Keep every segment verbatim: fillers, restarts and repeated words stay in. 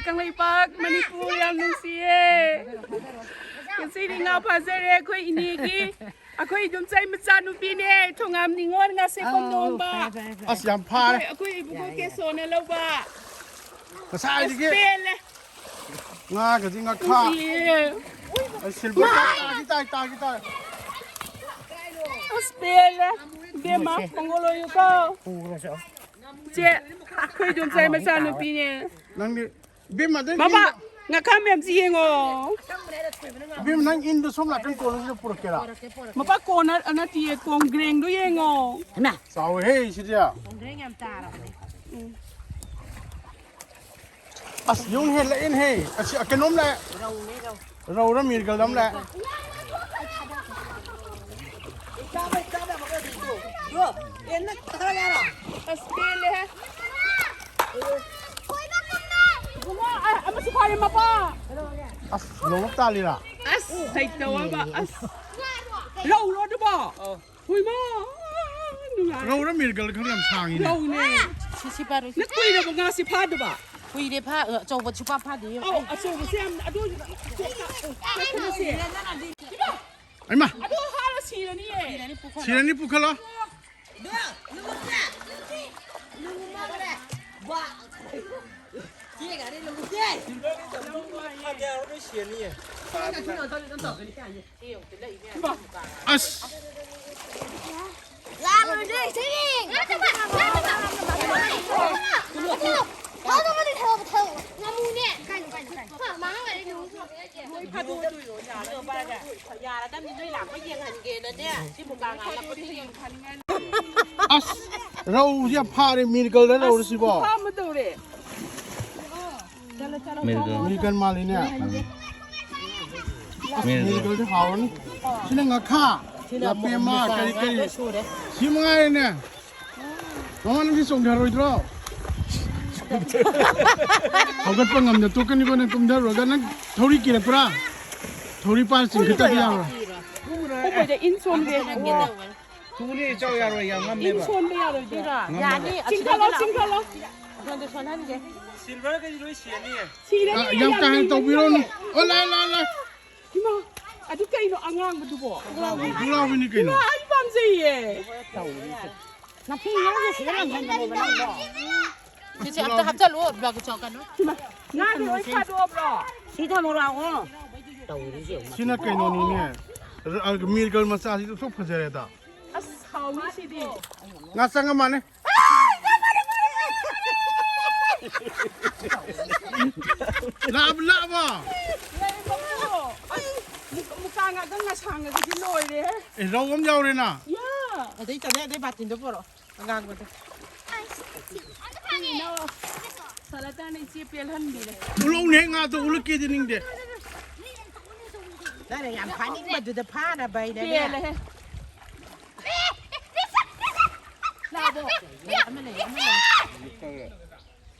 ꯀꯪꯂꯩꯄꯥꯛ ꯃꯅꯤꯄꯨꯔ ꯌꯥꯝ ꯅꯨꯡꯁꯤꯌꯦ꯫ ꯉꯁꯤꯗꯤ ꯉꯥ ꯐꯥꯖꯔꯦ ꯑꯩꯈꯣꯏ ꯏꯅꯦꯒꯤ, ꯑꯩꯈꯣꯏ ꯏꯗꯣꯝꯆꯥꯒꯤ ꯃꯆꯥꯅꯨꯄꯤꯅꯦ, ꯊꯣꯉꯥꯝ ꯅꯤꯉꯣꯜ ꯉꯥꯁꯦ ꯀꯣꯟꯗꯣꯡꯕ꯫ ꯑꯁ, ꯌꯥꯝ ꯐꯥꯔꯦ꯫ ꯑꯩꯈꯣꯏ, ꯑꯩꯈꯣꯏ ꯏꯕꯨꯡꯉꯣ ꯀꯦꯁꯣꯅ ꯂꯧꯕ꯫ ꯉꯁꯥꯏꯗꯒꯤ ꯑꯁ, ꯄꯦꯜꯂꯦ꯫ ꯉꯥꯒꯗꯤ ꯉꯥꯈꯥ꯫ ꯅꯨꯡꯁꯤꯌꯦ꯫ ꯑꯩ ꯁꯤꯜꯚꯔ ꯇꯥꯈꯤ ꯇꯥꯏ, ꯇꯥꯈꯤ ꯇꯥꯏ꯫ ꯑꯁ, ꯄꯦꯜꯂꯦ꯫ ꯏꯕꯦꯝꯃ, ꯄꯣꯡꯒꯣ ꯂꯣꯏꯌꯨꯀꯣ꯫ ꯄꯨꯈ꯭ꯔꯁꯦ꯫ ꯆꯦ, ꯑꯩꯈꯣꯏ ꯏꯗꯣꯝꯆꯥꯒꯤ ꯃꯆꯥꯅꯨꯄꯤꯅꯦ꯫ ꯅꯪꯗꯤ ꯏꯕꯦꯝꯃ, ꯅꯪ ꯃꯃꯥ, ꯏꯟꯗꯣ-, ꯉꯥꯈꯥ ꯃꯌꯥꯝꯁꯤ ꯌꯦꯡꯉꯣ꯫ ꯏꯕꯦꯝꯃ, ꯅꯪ ꯏꯟꯗꯣ ꯁꯣꯝ ꯅꯥꯀꯟ ꯀꯣꯜꯂꯁꯤꯗ ꯄꯨꯔꯛꯀꯦꯔꯥ? ꯃꯄꯥ ꯀꯣꯟꯅ ꯅꯠꯇꯤꯌꯦ, ꯀꯣꯡꯒ꯭ꯔꯦꯡꯗꯣ ꯌꯦꯡꯉꯣ꯫ ꯍꯩꯃꯥ꯫ ꯆꯥꯎꯋꯦꯍꯦ ꯁꯤꯗꯤ꯫ ꯀꯣꯡꯒ꯭ꯔꯦꯡ ꯌꯥꯝ ꯇꯥꯔꯕꯅꯦ꯫ ꯎꯝ꯫ ꯑꯁ, ꯌꯨꯡ ꯍꯦꯜꯂꯛꯑꯦꯅꯦꯍꯦ꯫ ꯑꯁꯤ, ꯀꯩꯅꯣꯝ ꯂꯥꯛꯑꯦ꯫ ꯔꯧꯅꯦ, ꯔꯧ꯫ ꯔꯧꯔ ꯃꯤꯔꯒꯜ ꯑꯃ ꯂꯥꯛꯑꯦ꯫ ꯑꯁ, ꯄꯦꯜꯂꯦꯍꯦ꯫ ꯏꯕꯨꯡꯉꯣ, ꯑ, ꯑꯃꯁꯨ ꯐꯥꯔꯦ, ꯃꯄꯥ꯫ ꯑꯁ, ꯂꯧꯔꯣꯛ ꯇꯥꯜꯂꯤꯔꯥ? ꯑꯁ, ꯍꯩꯇꯕ ꯑꯃ, ꯑꯁ꯫ ꯂꯧꯔꯣ ꯑꯗꯨꯕꯣ? ꯑꯧ꯫ ꯍꯨꯏꯃ, ꯅꯨꯡꯉꯥꯏ꯫ ꯔꯧꯔ ꯃꯤꯔꯒꯜ ꯈꯔ ꯌꯥꯝ ꯁꯥꯡꯉꯤꯅꯦ꯫ ꯔꯧꯅꯦ꯫ ꯁꯤ, ꯁꯤ ꯄꯥꯔꯣ, ꯁꯤ꯫ ꯅꯪ ꯀꯨꯏꯔꯕ ꯉꯥꯁꯤ ꯐꯥꯗꯕ? ꯀꯨꯏꯔꯦ ꯐꯥ-, ꯑꯆꯧꯕ ꯁꯨꯄꯥ ꯐꯥꯗꯦ꯫ ꯑꯧ, ꯑꯆꯧꯕꯁꯦ ꯌꯥꯝ, ꯑꯗꯨ, ꯍꯩꯃꯥ! ꯑꯗꯨ ꯍꯥꯠꯂ ꯁꯤꯔꯅꯤꯌꯦ꯫ ꯁꯤꯔꯅꯤ, ꯄꯨꯈꯠꯂꯣ꯫ ꯁꯤꯔꯅꯤ, ꯄꯨꯈꯠꯂꯣ꯫ ꯑꯁ! ꯉꯥꯃꯨꯅꯦ꯫ ꯉꯥꯃꯨꯅꯦ꯫ ꯂꯣꯏ ꯐꯥꯗꯣꯛꯑꯗꯣꯏꯔꯣ? ꯌꯥꯔꯗꯕꯅꯤ ꯅꯣꯏ ꯄꯥꯏꯔꯒ꯫ ꯌꯥꯔꯗꯕꯅꯤ ꯅꯣꯏ ꯂꯥꯛꯄ ꯌꯦꯡꯍꯟꯒꯦꯅꯅꯦ꯫ ꯁꯤ ꯃꯨꯛꯕꯥꯡ ꯍꯜꯂꯛꯄꯗ ꯌꯦꯡꯍꯟꯒꯦ꯫ ꯑꯁ, ꯔꯧꯁꯦ ꯌꯥꯝ ꯐꯥꯔꯦ, ꯃꯤꯔꯒꯜꯗ ꯔꯧꯔꯁꯤꯕꯣ? ꯈꯨꯐꯥ ꯑꯃ ꯇꯧꯔꯦ꯫ ꯆꯠꯂꯣ, ꯆꯠꯂꯣ, ꯃꯤꯔꯒꯜ꯫ ꯊꯣꯡꯉꯣ꯫ ꯃꯤꯔꯒꯜ ꯃꯥꯜꯂꯤꯅꯦ꯫ ꯑꯁ, ꯃꯤꯔꯒꯜ꯫ ꯃꯤꯔꯒꯜꯁꯦ ꯍꯥꯎꯔꯅꯤ꯫ ꯁꯤꯅ ꯉꯥꯈꯥ, ꯁꯤꯅ ꯅꯥꯄꯦꯝꯃ, ꯃꯨꯛꯕꯥꯡ ꯀꯔꯤ ꯀꯔꯤ꯫ ꯍꯥꯏꯕ ꯁꯨꯔꯦ꯫ ꯁꯤ ꯃꯉꯥꯏꯔꯦꯅꯦ꯫ ꯃꯃꯥ, ꯅꯪꯗꯤ ꯆꯣꯡꯊꯔꯣꯏꯗ꯭ꯔꯣ? ꯍꯧꯒꯠꯄ ꯉꯝꯗ ꯇꯣꯛꯀꯅꯤꯀꯣ ꯅꯪ ꯀꯨꯝꯊꯔꯨꯔꯒ꯫ ꯅꯪ ꯊꯧꯔꯤ ꯀꯤꯔꯛꯄ꯭ꯔꯥ? ꯊꯧꯔꯤ ꯄꯥꯏꯔ ꯆꯤꯡꯈꯠꯇꯗꯤ ꯌꯥꯔꯣꯏ꯫ ꯀꯨꯝꯃꯣꯏꯗ, ꯏꯟ ꯁꯣꯟꯒꯦ꯫ ꯇꯨꯅꯤ ꯆꯥꯎ ꯌꯥꯔꯣꯏ, ꯌꯥꯝ ꯏꯟ ꯉꯝꯃꯦꯕ꯫ ꯁꯣꯟꯕ ꯌꯥꯔꯣꯏꯗꯣꯏꯔꯥ? ꯉꯝꯃꯦꯕ꯫ ꯌꯥꯅꯤ, ꯑꯁꯤꯗ ꯆꯤꯡꯈꯠꯂꯣ, ꯆꯠꯂꯣ꯫ ꯆꯤꯡꯈꯠꯂꯣ꯫ ꯑꯩꯉꯣꯟꯗ ꯁꯣꯟꯍꯟꯒꯦ꯫ ꯁꯤꯜꯚꯔꯒꯗꯤ ꯂꯣꯏ ꯁꯤꯔꯅꯤꯌꯦ꯫ ꯁꯤꯔꯅꯤ, ꯑ, ꯌꯥꯝ ꯌꯥꯝ ꯀꯥ ꯍꯦꯟꯅ ꯌꯥꯝ ꯇꯧꯕꯤꯔꯣꯅꯨ꯫ ꯌꯥꯝ ꯑꯣ, ꯂꯥꯛꯑꯦ, ꯂꯥꯛꯑꯦ, ꯂꯥꯛꯑꯦ꯫ ꯏꯃꯥ, ꯑꯗꯨ ꯀꯩꯅꯣ ꯑꯉꯥꯡꯕꯗꯨꯕꯣ? ꯄꯨꯛꯂꯥꯎꯕꯤꯅꯤ ꯀꯩꯅꯣ꯫ ꯏꯃꯥ, ꯑꯩ ꯄꯥꯝꯖꯩꯌꯦ꯫ ꯅꯥꯄꯤ ꯉꯧꯔꯒ ꯁꯤꯗ ꯂꯪꯍꯟꯕꯅꯦꯕ ꯅꯪꯕꯣ꯫ ꯁꯤꯁꯦ ꯑꯝꯇ ꯍꯥꯞꯆꯜꯂꯨ, ꯕ꯭ꯂꯣꯛ ꯆꯥꯎꯀꯅꯨ꯫ ꯏꯃꯥ, ꯉꯥꯗꯤ ꯂꯣꯏ ꯐꯥꯗꯣꯛꯑꯕ꯭ꯔꯣ? ꯁꯤ ꯊꯝꯃꯣ ꯂꯥꯛꯑꯣ꯫ ꯁꯤꯅ ꯀꯩꯅꯣꯅꯤꯅꯦ꯫ ꯔ-, ꯑ, ꯃꯤꯔꯒꯜ ꯃꯆꯥꯁꯤꯁꯨ ꯑꯁꯨꯛ ꯐꯖꯔꯦꯗ꯫ ꯑꯁ, ꯍꯥꯎꯅꯤ ꯁꯤꯗꯤ꯫ ꯉꯥ ꯆꯪꯉ ꯃꯥꯅꯦ꯫ ꯂꯥꯛꯑꯕ, ꯂꯥꯛꯑꯕ? ꯂꯩꯕꯀꯣ꯫ ꯑꯁ, ꯃꯨꯛ-, ꯃꯨꯀꯥ ꯉꯥꯛꯇ ꯉꯁꯥꯡꯉꯒꯗꯤ ꯂꯣꯏꯔꯦꯍꯦ꯫ ꯑꯦ, ꯔꯧ ꯑꯃ ꯌꯥꯎꯔꯦꯅ꯫ ꯌꯥ꯫ ꯑꯗꯩ ꯇꯧꯗꯦ, ꯑꯗꯩ ꯕꯥꯇꯤꯟꯗꯣ ꯄꯣꯔꯛꯑꯣ, ꯑꯉꯥꯡꯕꯗꯣ꯫ ꯁꯂꯥꯇꯥꯅ ꯏꯆꯦ ꯄꯦꯜꯍꯟꯕꯤꯔꯦ꯫ ꯎꯠꯂꯛꯎꯅꯦ, ꯉꯥꯗꯣ ꯎꯠꯂꯛꯀꯦꯗꯤ ꯅꯤꯡꯗꯦ꯫ ꯅꯪꯅ ꯌꯥꯝ ꯐꯥꯅꯤꯡꯕꯗꯨꯗ ꯐꯥꯅꯕ ꯍꯥꯏꯅꯅꯦ꯫ ꯄꯦꯜꯂꯦꯍꯦ꯫ ꯂꯥꯛꯑꯕꯣ? ꯑꯃ ꯂꯩ, ꯑꯃ ꯂꯩ꯫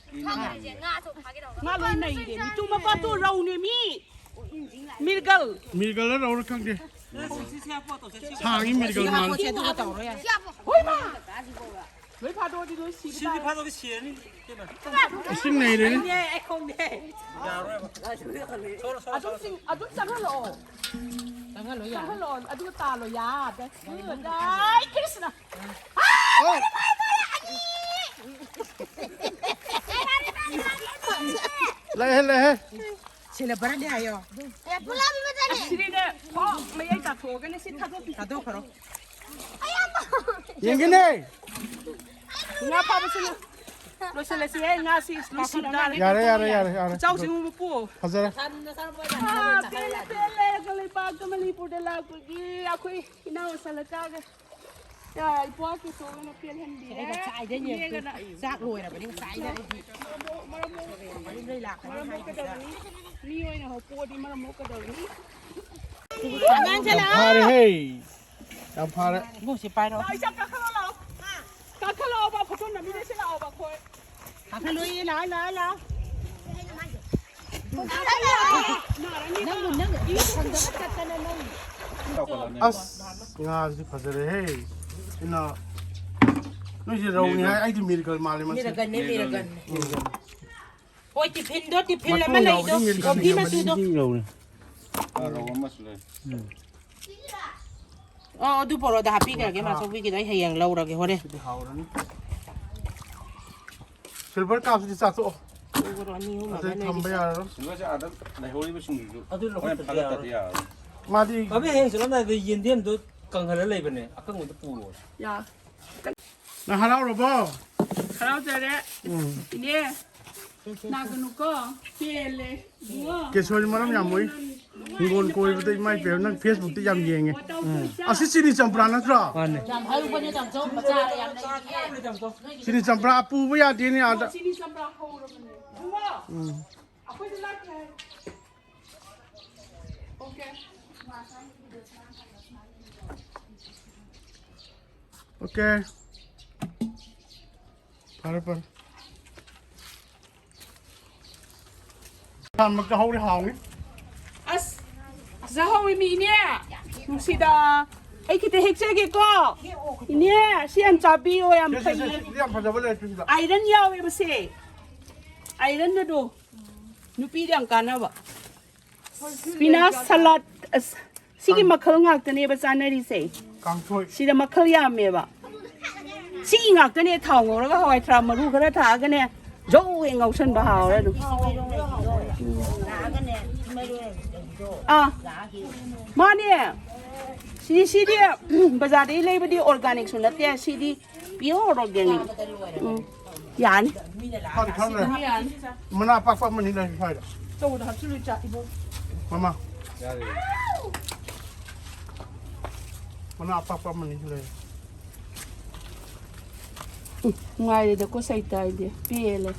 ꯉꯥ ꯂꯣꯏ ꯅꯩꯔꯦ꯫ ꯃꯤꯇꯨ ꯃꯄꯥꯗꯣ ꯔꯧꯅꯦ ꯃꯤ꯫ ꯃꯤꯔꯒꯜ꯫ ꯃꯤꯔꯒꯜꯂ ꯔꯧꯔ ꯈꯪꯗꯦ꯫ ꯁꯥꯡꯉꯤ ꯃꯤꯔꯒꯜ ꯃꯥꯜꯂꯦ꯫ ꯄꯣꯠꯁꯦ ꯑꯗꯨꯒ ꯇꯧꯔꯣ ꯌꯥꯏ꯫ ꯍꯣꯏ ꯃꯥ! ꯂꯣꯏ ꯐꯥꯗꯣꯛꯑꯗꯤ ꯂꯣꯏ ꯁꯤꯕ ꯁꯤꯗꯤ ꯇꯥꯔꯦ꯫ ꯐꯥꯗꯣꯛꯑꯗꯤ ꯁꯤꯔꯅꯤ, ꯏꯇꯩꯃ꯫ ꯏꯁꯤꯡ ꯅꯩꯔꯦꯅꯦ꯫ ꯌꯥꯔꯣꯏꯕ꯫ ꯁꯣꯔꯣ, ꯁꯣꯔꯣ, ꯑꯗꯨꯝ ꯁꯣꯔꯣ, ꯁꯣꯔꯣ꯫ ꯆꯤꯡ-, ꯑꯗꯨꯝ ꯆꯪꯍꯜꯂꯛꯑꯣ꯫ ꯆꯪꯍꯜꯂꯣ ꯌꯥꯔꯦ꯫ ꯆꯪꯍꯜꯂꯛꯑꯣ꯫ ꯑꯗꯨꯒ ꯇꯥꯜꯂꯣ ꯌꯥꯗꯦ꯫ ꯍꯣꯏ꯫ ꯖꯥꯏ ꯀ꯭ꯔꯤꯁꯅ꯫ ꯂꯩꯍꯦ, ꯂꯩꯍꯦ꯫ ꯁꯤꯅ ꯕꯔꯅꯤ ꯍꯥꯏꯌꯣ꯫ ꯑꯦ, ꯄꯨꯂꯞ ꯑꯃꯗꯅꯦ꯫ ꯑꯁꯤꯅꯤꯅꯦ꯫ ꯑꯣ, ꯃꯌꯥꯏ ꯇꯥꯊꯣꯛꯑꯒꯅꯦ ꯁꯤ ꯊꯥꯗꯣꯛꯄꯤ꯫ ꯊꯥꯗꯣꯛꯈ꯭ꯔꯣ꯫ ꯌꯦꯡꯒꯦꯅꯦ꯫ ꯉꯥ ꯐꯥꯕꯁꯤꯅ ꯂꯣꯏꯁꯤꯜꯂꯁꯤ꯫ ꯑꯦ, ꯉꯥꯁꯤ ꯂꯣꯏꯁꯤꯟ ꯇꯥꯔꯦ꯫ ꯌꯥꯔꯦ, ꯌꯥꯔꯦ, ꯌꯥꯔꯦ, ꯌꯥꯔꯦ꯫ ꯆꯥꯎꯁꯤ ꯃꯄꯨ꯫ ꯐꯖꯔꯦ꯫ ꯑꯥ, ꯄꯦꯜꯂꯦ, ꯄꯦꯜꯂꯦ꯫ ꯂꯩꯕꯥꯛꯇ ꯃꯅꯤꯄꯨꯔꯗ ꯂꯥꯛꯄꯒꯤ ꯑꯩꯈꯣꯏ ꯏꯅꯥꯎ ꯁꯂꯀꯥꯒ꯫ ꯌꯥ, ꯏꯄ꯭ꯋꯥ ꯀꯦꯁꯣꯒꯅ ꯄꯦꯜꯍꯟꯕꯤꯔꯦ꯫ ꯑꯩ ꯉꯁꯥꯏꯗꯩꯅꯦ꯫ ꯏꯅꯦꯒꯅ꯫ ꯆꯥꯛ ꯂꯣꯏꯔꯕꯅꯤ ꯉꯁꯥꯏꯅ ꯑꯩꯗꯤ꯫ ꯃꯔꯝ ꯃꯣꯛ-, ꯃꯔꯝ ꯃꯣꯛꯀꯗꯕꯅꯤ꯫ ꯃꯤ ꯑꯣꯏꯅ ꯍꯧ-, ꯄꯣꯛꯑꯗꯤ ꯃꯔꯝ ꯃꯣꯛꯀꯗꯕꯅꯤ꯫ ꯑꯉꯥꯡꯁꯦ ꯌꯥꯝ ꯂꯥꯛꯑꯣ꯫ ꯐꯥꯔꯦꯍꯦ꯫ ꯌꯥꯝ ꯐꯥꯔꯦ꯫ ꯏꯕꯨꯡꯁꯤ ꯄꯥꯏꯔꯣ꯫ ꯂꯥꯛꯑꯣ, ꯏꯆꯥ ꯀꯥꯈꯠꯂꯣ ꯂꯥꯛꯑꯣ꯫ ꯀꯥꯈꯠꯂꯛꯑꯣꯕ, ꯐꯣꯇꯣ ꯅꯝꯃꯤꯟꯅꯁꯤ ꯂꯥꯛꯑꯣꯕ ꯑꯩꯈꯣꯏ꯫ ꯀꯥꯈꯠꯂꯣꯌꯦ, ꯂꯥꯛꯑꯣ, ꯂꯥꯛꯑꯣ, ꯂꯥꯛꯑꯣ꯫ ꯅꯪꯕꯨ, ꯅꯪ ꯁꯪꯗꯕ ꯆꯠꯇꯅ ꯅꯪ꯫ ꯑꯁ, ꯉꯥꯁꯤꯗꯤ ꯐꯖꯔꯦꯍꯦ꯫ ꯏꯅꯥ, ꯅꯣꯏꯁꯦ ꯔꯧꯅꯤ ꯍꯥꯏ, ꯑꯩꯗꯤ ꯃꯤꯔꯒꯜ ꯃꯥꯜꯂꯦ ꯃꯁꯤ꯫ ꯃꯤꯔꯒꯜꯅꯦ, ꯃꯤꯔꯒꯜ꯫ ꯎꯝ꯫ ꯍꯣꯏ, ꯇꯤꯐꯤꯟꯗꯣ, ꯇꯤꯐꯤꯟ ꯑꯃ ꯂꯩꯗꯣ, ꯀꯣꯐꯤ ꯃꯆꯨꯗꯣ꯫ ꯔꯧ ꯑꯃꯁꯨ ꯂꯩ꯫ ꯑꯣ, ꯑꯗꯨ ꯄꯣꯔꯛꯑꯣꯗ, ꯍꯥꯞꯄꯤꯈ꯭ꯔꯒꯦ, ꯃꯥ ꯆꯧꯕꯤꯒꯤꯗꯣ ꯑꯩ ꯍꯌꯦꯡ ꯂꯧꯔꯒꯦ, ꯍꯣꯔꯦꯟ꯫ ꯁꯤꯗꯤ ꯍꯥꯎꯔꯅꯤ꯫ ꯁꯤꯜꯚꯔ ꯀꯞꯁꯤꯗꯤ ꯆꯥꯊꯣꯛꯑꯣ꯫ ꯂꯧꯈ꯭ꯔꯣ, ꯑꯅꯤ ꯑꯍꯨꯝ ꯑꯗꯩ ꯑꯃ ꯊꯝꯕ ꯂꯩꯔꯤꯁꯦ꯫ ꯌꯥꯔꯔꯣꯏ꯫ ꯁꯤꯜꯚꯔꯁꯦ ꯑꯥꯗ ꯂꯩꯍꯧꯔꯤꯕꯁꯤꯡꯗꯨꯁꯨ ꯑꯗꯨ ꯍꯣꯔꯦꯟ ꯂꯧꯈꯠꯇꯗꯤ ꯐꯥꯒꯠꯇꯗꯤ ꯌꯥꯔꯔꯣꯏ꯫ ꯌꯥꯔꯔꯣꯏ꯫ ꯃꯥꯗꯤ ꯕꯥꯕꯤ, ꯍꯌꯦꯡ ꯆꯠꯂꯝꯗꯥꯏꯗ ꯌꯦꯟꯗꯦꯝꯗꯣ ꯀꯪꯍꯜꯂ ꯂꯩꯕꯅꯦ, ꯑꯀꯪꯕꯗꯣ ꯄꯨꯔꯣ꯫ ꯌꯥ꯫ ꯅꯪ ꯍꯔꯥꯎꯔꯕꯣ? ꯍꯔꯥꯎꯖꯔꯦ꯫ ꯎꯝ꯫ ꯏꯅꯦ, ꯅꯥꯒꯅꯨꯀꯣ꯫ ꯄꯦꯜꯂꯦ꯫ ꯏꯕꯨꯡꯉꯣ꯫ ꯀꯦꯁꯣꯔꯤ ꯃꯔꯝ ꯌꯥꯝ ꯃꯣꯏ꯫ ꯍꯤꯡꯒꯣꯜ ꯀꯣꯏꯕꯗ ꯏꯃꯥ ꯏꯄꯦꯝ ꯅꯪ Facebook ꯇ ꯌꯥꯝ ꯌꯦꯡꯉꯦ꯫ ꯎꯝ꯫ ꯑꯁꯤ ꯆꯤꯅꯤ ꯆꯝꯄ꯭ꯔꯥ ꯅꯠꯇ꯭ꯔꯣ? ꯃꯥꯅꯦ꯫ ꯌꯥꯝ ꯍꯥꯏꯔꯨꯕꯅꯦ, ꯇꯥꯃꯣ, ꯃꯆꯥ ꯌꯥꯝ ꯂꯩꯔꯤꯌꯦ꯫ ꯆꯤꯅꯤ ꯆꯝꯄ꯭ꯔꯥ ꯄꯨꯕ ꯌꯥꯗꯦꯅꯦ ꯑꯥꯗ꯫ ꯆꯤꯅꯤ ꯆꯝꯄ꯭ꯔꯥ ꯍꯧꯔꯕꯅꯦ꯫ ꯏꯕꯨꯡꯉꯣ, ꯎꯝ꯫ ꯑꯩꯈꯣꯏꯗ ꯂꯥꯛꯀꯦ ꯍꯥꯏ꯫ ꯑꯣꯀꯦ꯫ ꯑꯣꯀꯦ꯫ ꯐꯔꯦ, ꯐꯔꯦ꯫ ꯊꯥꯟꯃꯛꯇ ꯍꯧꯔꯦ, ꯍꯥꯎꯅꯤ꯫ ꯑꯁ, ꯐꯖ ꯍꯧꯋꯤ ꯃꯤ, ꯏꯅꯦ꯫ ꯅꯨꯡꯁꯤꯗ꯫ ꯑꯩ ꯈꯤꯇ ꯍꯦꯛꯆꯒꯦꯀꯣ꯫ ꯏꯅꯦ, ꯁꯤ ꯌꯥꯝ ꯆꯥꯕꯤꯌꯣ, ꯌꯥꯝ ꯁꯦ, ꯁꯦ, ꯁꯦ, ꯐꯩꯌꯦ꯫ ꯁꯤꯗꯤ ꯌꯥꯝ ꯐꯖꯕ ꯂꯩꯔꯦ, ꯁꯤꯗ꯫ ꯑꯥꯏꯔꯟ ꯌꯥꯎꯋꯦꯕ ꯁꯦ꯫ ꯑꯥꯏꯔꯟ ꯑꯗꯣ ꯅꯨꯄꯤꯗ ꯌꯥꯝ ꯀꯥꯟꯅꯕ꯫ ꯁ꯭ꯄꯤꯅꯥꯆ ꯁꯂꯥꯗ, ꯑꯁ, ꯁꯤꯒꯤ ꯀꯥꯡ- ꯃꯈꯜ ꯉꯥꯛꯇꯅꯦꯕ ꯆꯥꯅꯔꯤꯁꯦ꯫ ꯀꯥꯡꯁꯣꯏ꯫ ꯁꯤꯗ ꯃꯈꯜ ꯌꯥꯝꯃꯦꯕ꯫ ꯁꯤꯒꯤ ꯉꯥꯛꯇꯅꯦ, ꯊꯥꯎ ꯉꯧꯔꯒ ꯍꯋꯥꯏ ꯊ꯭ꯔꯥꯛ ꯃꯔꯨ ꯈꯔ ꯊꯥꯛꯑꯒꯅꯦ, ꯖꯧ ꯍꯦꯛ ꯉꯧꯁꯟꯕ ꯍꯥꯎꯔꯦ ꯑꯗꯨꯝ꯫ ꯑꯥ, ꯃꯥꯅꯦ꯫ ꯁꯤ, ꯁꯤꯗꯤ ꯕꯖꯥꯔꯗꯒꯤ ꯂꯩꯕꯗꯤ ꯑꯣꯔꯒꯥꯅꯤꯛꯁꯨ ꯅꯠꯇꯦ, ꯁꯤꯗꯤ ꯄꯤꯌꯣꯔ ꯑꯣꯔꯒꯥꯅꯤꯛ꯫ ꯎꯝ, ꯌꯥꯅꯤ꯫ ꯐꯗꯤ ꯈꯔ ꯂꯩ꯫ ꯌꯥꯅꯤ꯫ ꯃꯅꯥ ꯑꯄꯥꯛꯄ ꯑꯃꯅꯤ ꯂꯩ ꯁ꯭ꯋꯥꯏꯗ꯫ ꯑꯆꯧꯕꯗ ꯍꯥꯞꯆꯤꯜꯂꯨ, ꯏꯆꯥ, ꯏꯕꯣ꯫ ꯃꯃꯥ꯫ ꯌꯥꯔꯦ꯫ ꯃꯅꯥ ꯑꯄꯥꯛꯄ ꯑꯃꯅꯤ ꯂꯩ꯫ ꯎꯝ, ꯅꯨꯡꯉꯥꯏꯔꯦꯗꯀꯣ ꯁꯩꯇ ꯑꯩꯗꯤ꯫ ꯄꯦꯜꯂꯦ꯫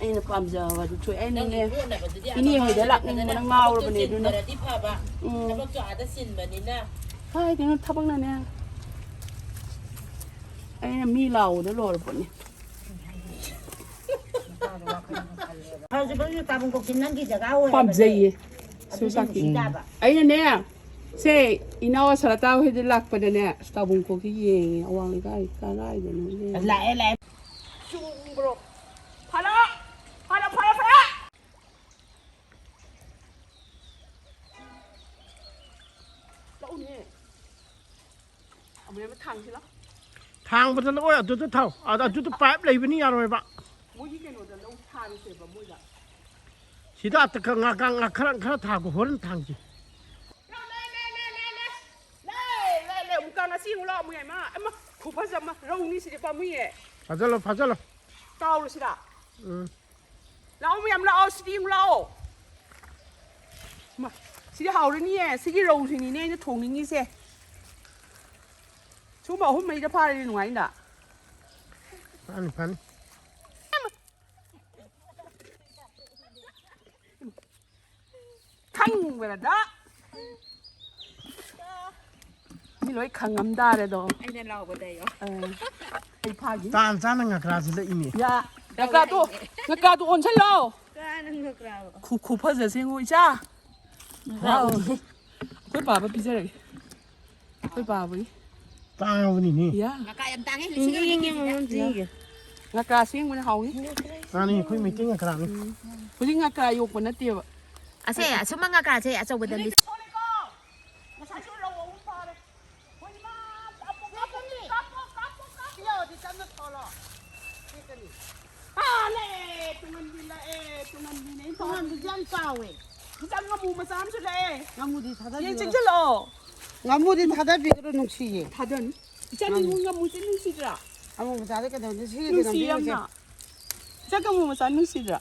ꯑꯩꯅ ꯄꯥꯝꯖꯕ ꯑꯗꯨ ꯊꯣꯛꯑꯦ꯫ ꯑꯩꯅꯅꯦ, ꯅꯪꯒꯤ ꯀꯣꯟꯅꯕꯗꯨꯗꯤ ꯏꯅꯦ ꯑꯃ ꯍꯣꯏꯗ ꯃꯥꯒꯤ ꯂꯥꯛꯅꯤꯡꯕꯅ ꯐꯖꯅ ꯉꯥꯎꯔꯕꯅꯦ, ꯊꯕꯛꯇꯣ ꯑꯗꯨꯅ꯫ ꯆꯤꯟꯗ꯭ꯔꯗꯤ ꯐꯕ꯫ ꯎꯝ꯫ ꯊꯕꯛꯇꯣ ꯑꯥꯗ ꯆꯤꯟꯕꯅꯤꯅ꯫ ꯀꯥꯏꯗꯩꯅꯣ ꯊꯕꯛꯅꯅꯦ꯫ ꯑꯩꯅ ꯃꯤ ꯂꯥꯎꯕꯗ ꯂꯣꯏꯔ ꯄꯣꯠꯅꯤ꯫ ꯍꯧꯖꯤꯛꯐꯥꯎꯁꯨ ꯇꯥꯕꯨꯡ ꯀꯣꯛꯁꯤ ꯅꯪꯒꯤ ꯖꯒꯥ ꯑꯣꯏꯔꯕꯅꯦ꯫ ꯄꯥꯝꯖꯩꯌꯦ꯫ ꯑꯗꯨꯗꯤ ꯁꯨꯁꯥꯀꯤ꯫ ꯅꯨꯡꯁꯤ ꯇꯥꯕ꯫ ꯑꯩꯅꯅꯦ, ꯁꯦ, ꯏꯅꯥꯎ ꯑꯁꯔꯇꯥ ꯍꯣꯏꯗ ꯂꯥꯛꯄꯗꯅꯦ, ꯑꯁ, ꯇꯥꯕꯨꯡ ꯀꯣꯛꯁꯤ ꯌꯦꯡꯉꯦ, ꯑꯋꯥꯡ ꯂꯩꯀꯥꯏ ꯀꯔꯥꯏꯗꯅꯣ ꯌꯦꯡꯉꯦ꯫ ꯂꯥꯛꯑꯦ, ꯂꯥꯛꯑꯦ꯫ ꯆꯨꯝꯕ꯭ꯔꯣ? ꯐꯔꯣ! ꯐꯔꯣ, ꯐꯔꯣ, ꯐꯔꯣ! ꯃꯣꯏ ꯑꯃ ꯊꯥꯡꯁꯤꯂꯣ꯫ ꯊꯥꯡꯕꯗ ꯂꯧ ꯑꯗꯨꯗ ꯊꯥꯎ꯫ ꯑꯗ ꯑꯗꯨꯗ ꯄꯥꯏꯞ ꯂꯩꯕꯅꯤ, ꯌꯥꯔꯣꯏꯕ꯫ ꯃꯣꯏꯒꯤ ꯀꯩꯅꯣꯗ ꯂꯧ ꯊꯥꯔꯤꯁꯦꯕ ꯃꯣꯏꯗ꯫ ꯁꯤꯗ ꯑꯇ-, ꯉꯥ-, ꯉꯥ-, ꯉꯥ-, ꯈꯔ, ꯈꯔ ꯊꯥꯒꯣ, ꯍꯣꯔꯦꯟ ꯊꯥꯡꯁꯤ꯫ ꯂꯩ, ꯂꯩ, ꯂꯩ, ꯂꯩ, ꯂꯩ꯫ ꯂꯩ, ꯂꯩ, ꯂꯩ, ꯑꯃꯨꯛꯀ ꯉꯁꯤ ꯑꯃꯨꯛ ꯂꯥꯛꯑꯣ, ꯃꯣꯏ ꯏꯃꯥ꯫ ꯑꯃ, ꯈꯨꯐꯖ ꯑꯃ, ꯔꯧꯅꯤ ꯁꯤꯗꯤ ꯄꯥꯝꯃꯨꯏꯌꯦ꯫ ꯐꯥꯖꯜꯂꯣ, ꯐꯥꯖꯜꯂꯣ꯫ ꯇꯥꯎꯔꯁꯤꯔꯥ? ꯎꯝ꯫ ꯂꯥꯛꯑꯣ, ꯃꯌꯥꯝ ꯂꯥꯛꯑꯣ, ꯁꯤꯗꯤ ꯑꯃꯨꯛ ꯂꯥꯛꯑꯣ꯫ ꯃꯥ, ꯁꯤꯗꯤ ꯍꯥꯎꯔꯅꯤꯌꯦ, ꯁꯤꯒꯤ ꯔꯧꯁꯤꯅꯤꯅꯦ ꯑꯩꯅ ꯊꯣꯡꯅꯤꯡꯉꯤꯁꯦ꯫ ꯁꯨꯝꯕ ꯑꯍꯨꯝ ꯃꯔꯤꯗ ꯐꯥꯔꯗꯤ ꯅꯨꯡꯉꯥꯏꯅꯤꯗ꯫ ꯐꯅꯤ, ꯐꯅꯤ꯫ ꯈꯪꯕꯗ꯫ ꯃꯤ ꯂꯣꯏ ꯈꯪꯉꯝ ꯇꯥꯔꯦꯗꯣ꯫ ꯑꯩꯅ ꯂꯥꯎꯕꯗ ꯑꯩꯌꯣ꯫ ꯑ, ꯑꯩ ꯐꯥꯒꯤ꯫ ꯇꯥꯟ ꯆꯥꯅ ꯉꯀ꯭ꯔꯥꯁꯤ ꯂꯛꯏꯅꯦ꯫ ꯌꯥ, ꯉꯀ꯭ꯔꯥꯗꯣ, ꯉꯀ꯭ꯔꯥꯗꯣ ꯑꯣꯟꯁꯜꯂꯣ꯫ ꯀꯥꯅ ꯉꯀ꯭ꯔꯥꯕ? ꯈꯨ-, ꯈꯨꯐꯖꯁꯦ ꯌꯦꯡꯉꯣ, ꯏꯆꯥ꯫ ꯉꯀ꯭ꯔꯥ ꯋꯥꯎ꯫ ꯎꯗꯦ꯫ ꯑꯩꯈꯣꯏ ꯄꯥꯕ ꯄꯤꯖꯔꯒꯦ꯫ ꯑꯩꯈꯣꯏ ꯄꯥꯕꯒꯤ꯫ ꯇꯥꯡꯉꯕꯅꯤꯅꯦ꯫ ꯌꯥ꯫ ꯉꯀ꯭ꯔꯥ ꯌꯥꯝ ꯇꯥꯡꯉꯦ, ꯂꯤꯁꯤꯡ ꯑꯃ ꯄꯤꯒꯦ ꯁꯤꯗ꯫ ꯉꯀ꯭ꯔꯥ ꯑꯁꯦꯡꯕꯅ ꯍꯥꯎꯅꯤ꯫ ꯃꯥꯅꯤ, ꯑꯩꯈꯣꯏ ꯃꯩꯇꯩ ꯉꯀ꯭ꯔꯥꯅꯤ꯫ ꯎꯝ꯫ ꯍꯧꯖꯤꯛ ꯉꯀ꯭ꯔꯥ ꯌꯣꯛꯄ ꯅꯠꯇꯦꯕ꯫ ꯑꯁꯦ, ꯑꯁꯨꯝꯕ ꯉꯀ꯭ꯔꯥꯁꯦ ꯑꯆꯧꯕꯗ ꯂꯤꯁꯤꯡ꯫ ꯉꯁꯥꯏꯁꯨ ꯔꯧ ꯑꯍꯨꯝ ꯐꯥꯔꯦ꯫ ꯍꯣꯏ, ꯏꯃꯥ, ꯀꯥꯞꯄꯣ, ꯀꯥꯞꯄꯣ, ꯀꯥꯞꯄꯣ, ꯀꯥꯞꯄꯣ, ꯀꯥꯞꯄꯣ꯫ ꯁꯤ ꯌꯧꯔꯗꯤ ꯀꯟꯅ ꯊꯣꯛꯂꯣ꯫ ꯇꯦꯛꯀꯅꯤ꯫ ꯑꯥ, ꯂꯥꯛꯑꯦ, ꯇꯨꯡꯍꯟꯕꯤ ꯂꯥꯛꯑꯦ, ꯇꯨꯡꯍꯟꯕꯤꯅꯦ ꯑꯩꯅ ꯇꯨꯡꯍꯟꯕꯤꯁꯦ ꯌꯥꯝ ꯆꯥꯎꯋꯦ꯫ ꯏꯆꯥ, ꯉꯥꯃꯨ ꯃꯆꯥ ꯑꯃꯁꯨ ꯂꯥꯛꯑꯦ꯫ ꯉꯥꯃꯨꯗꯤ ꯊꯥꯗꯕꯤꯔꯣ꯫ ꯌꯦꯟ ꯆꯦꯟꯁꯤꯜꯂꯛꯑꯣ꯫ ꯉꯥꯃꯨꯗꯤ ꯊꯥꯗꯕꯤꯒꯅꯨ, ꯅꯨꯡꯁꯤꯌꯦ꯫ ꯊꯥꯗꯅꯤ꯫ ꯏꯆꯥ, ꯉꯥꯃꯨ꯫ ꯅꯪ ꯉꯥꯃꯨꯁꯦ ꯅꯨꯡꯁꯤꯗ꯭ꯔꯥ? ꯉꯥꯃꯨ ꯃꯆꯥꯗꯤ ꯀꯩꯗꯧꯅꯤ? ꯁꯤꯒꯤꯗꯤ ꯅꯨꯡꯁꯤ ꯅꯝꯕꯤꯔꯨꯁꯦ꯫ ꯌꯥꯝꯅ꯫ ꯏꯆꯥ, ꯉꯥꯃꯨ ꯃꯆꯥ ꯅꯨꯡꯁꯤꯗ꯭ꯔꯥ?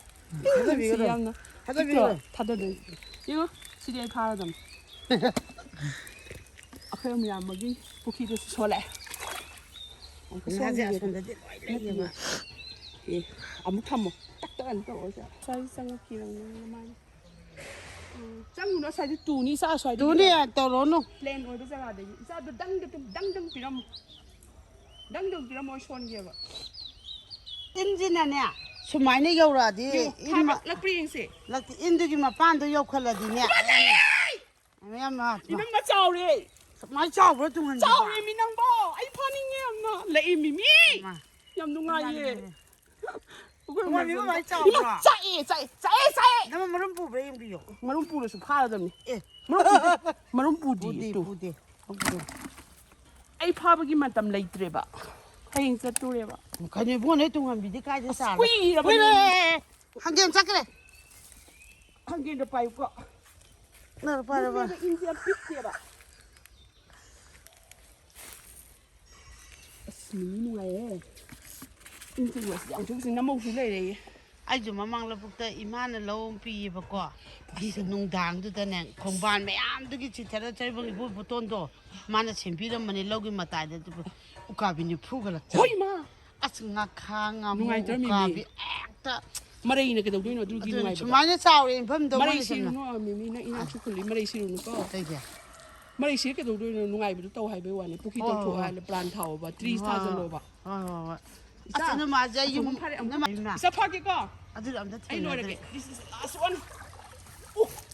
ꯊꯥꯗꯕꯤꯒꯅꯨ꯫ ꯅꯨꯡꯁꯤ ꯌꯥꯝꯅ꯫ ꯊꯥꯗꯕꯤꯒꯅꯨ꯫ ꯅꯠꯇ꯭ꯔꯣ? ꯊꯥꯗꯗꯣꯏꯅꯤ꯫ ꯌꯦꯡꯉꯣ, ꯁꯤꯗꯤ ꯑꯩ ꯐꯥꯔꯗꯝꯅꯤ꯫ ꯑꯩꯈꯣꯏ ꯃꯌꯥꯝ ꯑꯃꯒꯤ ꯄꯨꯈ꯭ꯔꯤꯗꯁꯨ ꯁꯣꯜꯂꯛꯑꯦ꯫ ꯑꯃꯨꯛꯀ ꯉꯥꯁꯦ ꯁꯣꯝꯒꯤꯗ꯫ ꯑꯁꯣꯝꯗꯗꯤ ꯂꯣꯏ ꯂꯩꯌꯦꯕ꯫ ꯅꯠꯇꯤꯌꯦ꯫ ꯑꯦ, ꯑꯃꯨꯛ ꯊꯝꯃꯣ꯫ ꯇꯛ ꯇꯛ ꯑꯅ ꯇꯧꯔꯒ꯫ ꯁ꯭ꯋꯥꯏꯗ ꯆꯪꯉꯛꯈꯤꯕꯅꯤ ꯅꯃꯥꯏꯅ꯫ ꯎꯝ, ꯆꯪꯉꯨꯅꯨ, ꯁ꯭ꯋꯥꯏꯗ ꯇꯨꯅꯤ ꯏꯆꯥ, ꯁ꯭ꯋꯥꯏꯗ ꯇꯨꯅꯤ, ꯇꯧꯔꯣ꯫ ꯇꯧꯔꯣꯅꯨ꯫ Plain ꯑꯣꯏꯕ ꯖꯒꯥꯗꯒꯤ꯫ ꯏꯆꯥꯗꯣ ꯗꯪꯗ ꯇꯨꯝ-, ꯗꯪꯗꯪ ꯄꯤꯔꯝꯃꯨ꯫ ꯗꯪꯗꯪ ꯄꯤꯔꯝꯃꯣ, ꯑꯩ ꯁꯣꯟꯒꯦꯕ꯫ ꯏꯟꯁꯤꯅꯅꯦ, ꯁꯨꯃꯥꯏꯅ ꯌꯧꯔꯛꯑꯗꯤ ꯌꯦꯡꯉꯣ, ꯏꯟ ꯃ-, ꯐꯥꯔꯛꯂꯛꯄ꯭ꯔꯥ ꯌꯦꯡꯁꯦ꯫ ꯂꯛꯇꯤ ꯏꯟꯗꯨꯒꯤ ꯃꯄꯥꯟꯗꯣ ꯌꯧꯈꯠꯂꯗꯤꯅꯦ꯫ ꯃꯌꯥꯝ ꯃꯥ-, ꯏꯅꯝꯃ ꯆꯥꯎꯔꯦ꯫ ꯁꯨꯃꯥꯏꯅ ꯆꯥꯎꯕ꯭ꯔꯣ ꯇꯨꯡꯍꯟꯕꯤꯕꯣ? ꯆꯥꯎꯔꯦ ꯃꯤ ꯅꯪꯕꯣ꯫ ꯑꯩ ꯐꯥꯅꯤꯡꯉꯦ ꯌꯥꯝꯅ꯫ ꯂꯛꯑꯦ ꯃꯤꯃꯤ꯫ ꯃꯥ꯫ ꯌꯥꯝ ꯅꯨꯡꯉꯥꯏꯌꯦ꯫ ꯌꯥꯝ ꯅꯨꯡꯉꯥꯏꯌꯦ꯫ ꯑꯩꯈꯣꯏ ꯇꯨꯡꯍꯟꯕꯤꯕꯨ ꯃꯥꯏ ꯆꯥꯎꯕ꯭ꯔꯣ? ꯏꯃꯥ, ꯆꯥꯛꯑꯦ, ꯆꯥꯛꯑꯦ, ꯆꯥꯛꯑꯦ, ꯆꯥꯛꯑꯦ꯫ ꯅꯪ ꯃꯔꯨꯝ ꯄꯨꯕ꯭ꯔꯥ ꯌꯦꯡꯕꯤꯌꯣ꯫ ꯃꯔꯨꯝ ꯄꯨꯔꯁꯨ ꯐꯥꯔꯗꯕꯅꯤ꯫ ꯑꯦ꯫ ꯃꯔꯨꯝ ꯄꯨꯗꯦ, ꯃꯔꯨꯝ ꯄꯨꯗꯦ, ꯇꯨ꯫ ꯄꯨꯗꯦ꯫ ꯃꯔꯨꯝ ꯄꯨꯗꯦ꯫ ꯑꯩ ꯐꯥꯕꯒꯤ ꯃꯇꯝ ꯂꯩꯇ꯭ꯔꯦꯕ꯫ ꯍꯌꯦꯡ ꯆꯠꯇꯣꯔꯦꯕ꯫ ꯀꯩꯅꯣ ꯏꯕꯨꯡꯉꯣ, ꯅꯣꯏ ꯇꯨꯡꯍꯟꯕꯤꯗꯤ ꯀꯥꯏꯗ ꯆꯥꯔꯦ? ꯀꯨꯏꯔꯕꯅꯦ꯫ ꯍꯪꯒꯦꯟ ꯆꯠꯈ꯭ꯔꯦ꯫ ꯍꯪꯒꯦꯟꯗꯣ ꯄꯥꯏꯌꯨꯀꯣ꯫ ꯅꯪ ꯄꯥꯏꯔꯕ? ꯏꯟꯁꯦ ꯌꯥꯝ ꯄꯤꯛꯇꯦꯕ꯫ ꯑꯁ, ꯃꯤꯃꯤ ꯅꯨꯡꯉꯥꯏꯌꯦ꯫ ꯏꯟ ꯆꯤꯡꯕꯁꯤ ꯌꯥꯝ ꯊꯨꯕꯁꯤ ꯅꯃꯧꯁꯨ ꯂꯩꯔꯦꯌꯦ꯫ ꯑꯩꯁꯨ ꯃꯃꯥꯡ ꯂꯧꯕꯨꯛꯇ ꯏꯃꯥꯅ ꯂꯧ ꯑꯃ ꯄꯤꯌꯦꯕꯀꯣ꯫ ꯑꯁ, ꯅꯨꯡꯗꯥꯡꯗꯨꯗꯅꯦ ꯈꯣꯡꯕꯥꯟ ꯃꯌꯥꯝꯗꯨꯒꯤ ꯆꯤꯊꯔ ꯆꯩꯕꯨꯡ ꯏꯕꯣꯏ ꯕꯣꯇꯣꯟꯗꯣ ꯃꯥꯅ ꯁꯦꯝꯕꯤꯔꯝꯕꯅꯦ ꯂꯧꯒꯤ ꯃꯇꯥꯏꯗ, ꯑꯗꯨꯕꯨ ꯎꯀꯥꯕꯤ ꯅꯤꯐꯨꯒ ꯂꯛꯆꯩ꯫ ꯍꯣꯏ, ꯃꯥ꯫ ꯑꯁ, ꯉꯥꯈꯥ, ꯉꯥꯃꯨ, ꯅꯨꯡꯉꯥꯏꯇ꯭ꯔꯣ, ꯃꯤꯃꯤ? ꯎꯀꯥꯕꯤ ꯍꯦꯛꯇ꯫ ꯃꯔꯩꯅ ꯀꯩꯗꯧꯗꯣꯏꯅꯣ ꯑꯗꯨꯒꯤ ꯑꯗꯨꯅ ꯅꯨꯡꯉꯥꯏꯕꯗꯣ? ꯁꯨꯃꯥꯏꯅ ꯆꯥꯎꯔꯦ ꯏꯟꯐꯝꯗꯣ ꯃꯔꯩ ꯃꯣꯏꯅ ꯁꯨꯝ꯫ ꯁꯤꯔꯨꯅꯨ, ꯃꯤꯃꯤ, ꯅꯪ ꯏꯅꯥꯛꯁꯨ ꯈꯨꯜꯂꯤ, ꯃꯔꯩ ꯁꯤꯔꯨꯅꯨꯀꯣ꯫ ꯀꯩꯒꯤ? ꯃꯔꯩ ꯁꯤꯔ ꯀꯩꯗꯧꯗꯣꯏꯅꯣ? ꯅꯨꯡꯉꯥꯏꯕꯗꯣ ꯇꯧ ꯍꯥꯏꯕꯩ ꯋꯥꯅꯤ꯫ ꯄꯨꯈ꯭ꯔꯤ ꯍꯣꯏ, ꯍꯣꯏ, ꯇꯧꯊꯣꯛꯑꯣ ꯍꯣꯏ꯫ ꯍꯥꯏꯅ ꯄ꯭ꯂꯥꯟ ꯊꯥꯎꯑꯣꯕ, ꯇ꯭ꯔꯤꯁ ꯍꯣꯏ, ꯍꯣꯏ, ꯊꯥꯖꯜꯂꯣꯕ꯫ ꯍꯣꯏ, ꯍꯣꯏ, ꯍꯣꯏ꯫ ꯏꯆꯥ, ꯑꯁ, ꯏꯅꯝꯃꯁꯦ ꯑꯩ ꯌꯨꯝ, ꯑꯁꯣꯝ ꯐꯔꯦ, ꯑꯃꯨꯛ ꯏꯅꯝꯃ꯫ ꯏꯆꯥ ꯐꯥꯒꯦꯀꯣ? ꯑꯗꯨꯗꯤ ꯑꯝꯇ ꯑꯩ ꯂꯣꯏꯔꯒꯦ꯫ ꯊꯦꯡꯅꯗ꯭ꯔꯤ꯫ This is the last one.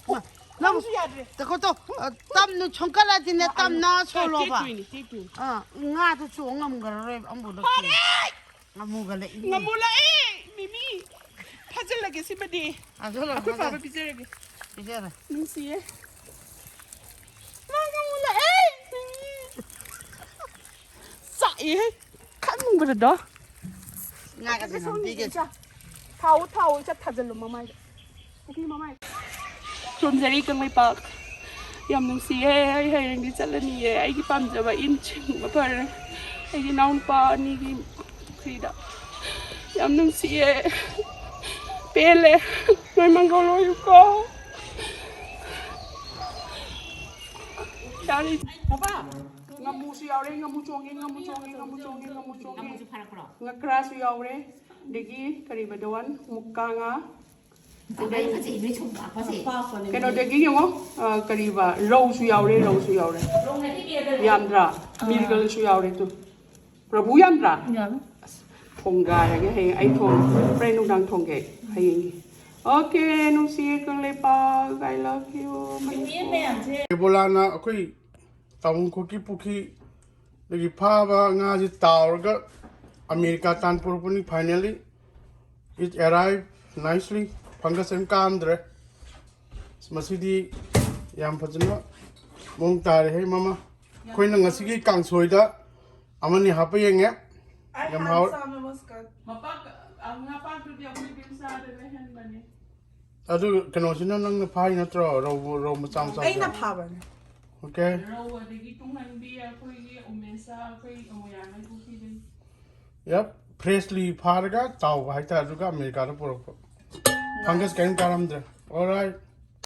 ꯃꯥ, ꯅꯪ, ꯅꯪꯁꯨ ꯌꯥꯗ꯭ꯔꯦ꯫ ꯇꯀꯣ ꯇꯣ, ꯑ, ꯇꯞꯅ ꯁꯣꯟꯀꯠꯂꯗꯤꯅꯦ, ꯇꯞꯅ ꯑ, ꯁꯣꯜꯂꯣꯕ꯫ ꯇꯦꯛꯇꯣꯏꯅꯤ, ꯇꯦꯛꯇꯣꯏꯅꯤ꯫ ꯑ, ꯉꯥꯗꯣ ꯆꯣꯡ ꯉꯝꯈ꯭ꯔꯔꯣꯏꯕ ꯑꯃꯨꯛ ꯂꯧꯊꯣꯛ꯫ ꯐꯔꯦ! ꯉꯥꯃꯨꯒ ꯂꯩ꯫ ꯉꯥꯃꯨ ꯂꯥꯛꯑꯦ, ꯃꯤꯃꯤ꯫ ꯐꯥꯖꯤꯜꯂꯒꯦ ꯁꯤꯃꯗꯤ꯫ ꯐꯥꯖꯤꯜꯂꯣ, ꯑꯩꯈꯣꯏ ꯐꯥꯖꯤꯜꯂꯣ꯫ ꯐꯥꯕ ꯄꯤꯖꯔꯒꯦ꯫ ꯄꯤꯖꯔꯣ꯫ ꯅꯨꯡꯁꯤꯌꯦ꯫ ꯃꯥ ꯉꯥꯃꯨ ꯂꯥꯛꯑꯦ, ꯃꯤꯃꯤ꯫ ꯆꯥꯛꯑꯦꯍꯦ꯫ ꯈꯟꯕꯗꯗꯣ꯫ ꯉꯥꯒꯁꯦ ꯅꯝꯕꯤꯒꯦ꯫ ꯏꯆꯥ, ꯊꯥꯎ, ꯊꯥꯎ, ꯏꯆꯥ, ꯊꯥꯖꯤꯜꯂꯣ ꯃꯃꯥꯏꯗ꯫ ꯄꯨꯈ꯭ꯔꯤ ꯃꯃꯥꯏ꯫ ꯈꯨꯔꯨꯝꯖꯔꯤ ꯀꯪꯂꯩꯄꯥꯛ꯫ ꯌꯥꯝ ꯅꯨꯡꯁꯤꯌꯦ꯫ ꯑꯩ ꯍꯌꯦꯡꯗꯤ ꯆꯠꯂꯅꯤꯌꯦ꯫ ꯑꯩꯒꯤ ꯄꯥꯝꯖꯕ ꯏꯟ ꯆꯤꯡꯕ ꯐꯔꯦ꯫ ꯑꯩꯒꯤ ꯏꯅꯥꯎꯅꯨꯄꯥ ꯑꯅꯤꯒꯤ ꯄꯨꯈ꯭ꯔꯤꯗ꯫ ꯌꯥꯝ ꯅꯨꯡꯁꯤꯌꯦ꯫ ꯄꯦꯜꯂꯦ꯫ ꯅꯣꯏ ꯃꯪꯒꯣꯜ ꯑꯣꯏꯌꯨꯀꯣ꯫ ꯌꯥꯔꯦ꯫ ꯄꯥꯄꯥ, ꯉꯥꯃꯨꯁꯨ ꯌꯥꯎꯔꯦ꯫ ꯉꯥꯃꯨ ꯆꯣꯡꯉꯦ, ꯉꯥꯃꯨ ꯆꯣꯡꯉꯦ, ꯉꯥꯃꯨ ꯆꯣꯡꯉꯦ, ꯉꯥꯃꯨ ꯆꯣꯡꯉꯦ꯫ ꯉꯥꯃꯨꯁꯨ ꯐꯥꯔꯛꯄ꯭ꯔꯣ? ꯉꯀ꯭ꯔꯥꯁꯨ ꯌꯥꯎꯔꯦ꯫ ꯑꯗꯒꯤ ꯀꯔꯤꯕ, the one, ꯃꯨꯛꯀꯥ ꯉꯥ꯫ ꯀꯃꯥꯏ ꯐꯖꯩ ꯅꯣꯏ ꯁꯨꯝ ꯂꯥꯛꯄꯁꯦ꯫ ꯀꯩꯅꯣꯗꯒꯤ ꯌꯦꯡꯉꯣ, ꯑ, ꯀꯔꯤꯕ, ꯔꯧꯁꯨ ꯌꯥꯎꯔꯦ, ꯔꯧꯁꯨ ꯌꯥꯎꯔꯦ꯫ ꯌꯥꯝꯗ꯭ꯔꯥ? ꯃꯤꯔꯒꯜꯁꯨ ꯌꯥꯎꯔꯦ ꯇꯨ꯫ ꯄ꯭ꯔꯚꯨ ꯌꯥꯝꯗ꯭ꯔꯥ? ꯑꯁ, ꯊꯣꯡꯒꯥꯏꯔꯒꯦ ꯍꯌꯦꯡ ꯑꯩ ꯊꯣꯡ-, ꯍꯣꯔꯦꯟ ꯅꯨꯡꯗꯥꯡ ꯊꯣꯡꯒꯦ ꯑꯩ ꯍꯌꯦꯡꯒꯤ꯫ Okay, ꯅꯨꯡꯁꯤꯌꯦ Kangleipak, I love you, Manipur. ꯀꯦꯕꯣꯂꯥꯅ ꯑꯩꯈꯣꯏ ꯇꯥꯎꯟꯈꯣꯛꯀꯤ ꯄꯨꯈ꯭ꯔꯤꯗꯒꯤ ꯐꯥꯕ ꯉꯥꯁꯤ ꯇꯥꯎꯔꯒ ꯑꯃꯦꯔꯤꯀꯥ ꯇꯥꯟ ꯄꯨꯔꯛꯄꯅꯤ꯫ Finally, it arrived nicely. Fungus ꯑꯝ ꯀꯥꯝꯗ꯭ꯔꯦ꯫ ꯃꯁꯤꯗꯤ ꯌꯥꯝ ꯐꯖꯅ ꯃꯑꯣꯡ ꯇꯥꯔꯦꯍꯦ ꯃꯃꯥ꯫ ꯑꯩꯈꯣꯏꯅ ꯉꯁꯤꯒꯤ ꯀꯥꯡꯁꯣꯏꯗ ꯑꯃꯅꯤ ꯍꯥꯞꯄ ꯌꯦꯡꯉꯦ꯫ ꯌꯥꯝ ꯍꯥꯎꯔꯦ꯫ ꯃꯄꯥꯛ ꯉꯥꯄꯥꯛꯇꯨꯗꯤ ꯑꯩꯈꯣꯏ ꯕꯤꯝꯁꯥꯗ ꯂꯩꯍꯟꯕꯅꯦ꯫ ꯑꯗꯨ ꯀꯩꯅꯣꯁꯤꯅ ꯅꯪꯅ ꯐꯥꯔꯤ ꯅꯠꯇ꯭ꯔꯣ? ꯔꯧ ꯔꯧ ꯃꯆꯥ ꯃꯆꯥ꯫ ꯑꯩꯅ ꯐꯥꯕꯅꯦ꯫ Okay. ꯔꯧ ꯑꯗꯒꯤ ꯇꯨꯡꯍꯟꯕꯤ ꯑꯩꯈꯣꯏꯒꯤ ꯎꯃꯦꯁꯥ ꯑꯩꯈꯣꯏ ꯃꯣꯏꯔꯥꯡꯒꯩ ꯄꯨꯈ꯭ꯔꯤꯗꯒꯤ꯫ Yep. Freshly ꯐꯥꯔꯒ ꯇꯥꯎꯕ ꯍꯥꯏꯇꯥꯔꯦ, ꯑꯗꯨꯒ ꯑꯃꯦꯔꯤꯀꯥꯗ ꯄꯨꯔꯛꯄ꯫ Fungus ꯀꯔꯤꯝ ꯀꯥꯔꯝꯗ꯭ꯔꯦ꯫ Alright.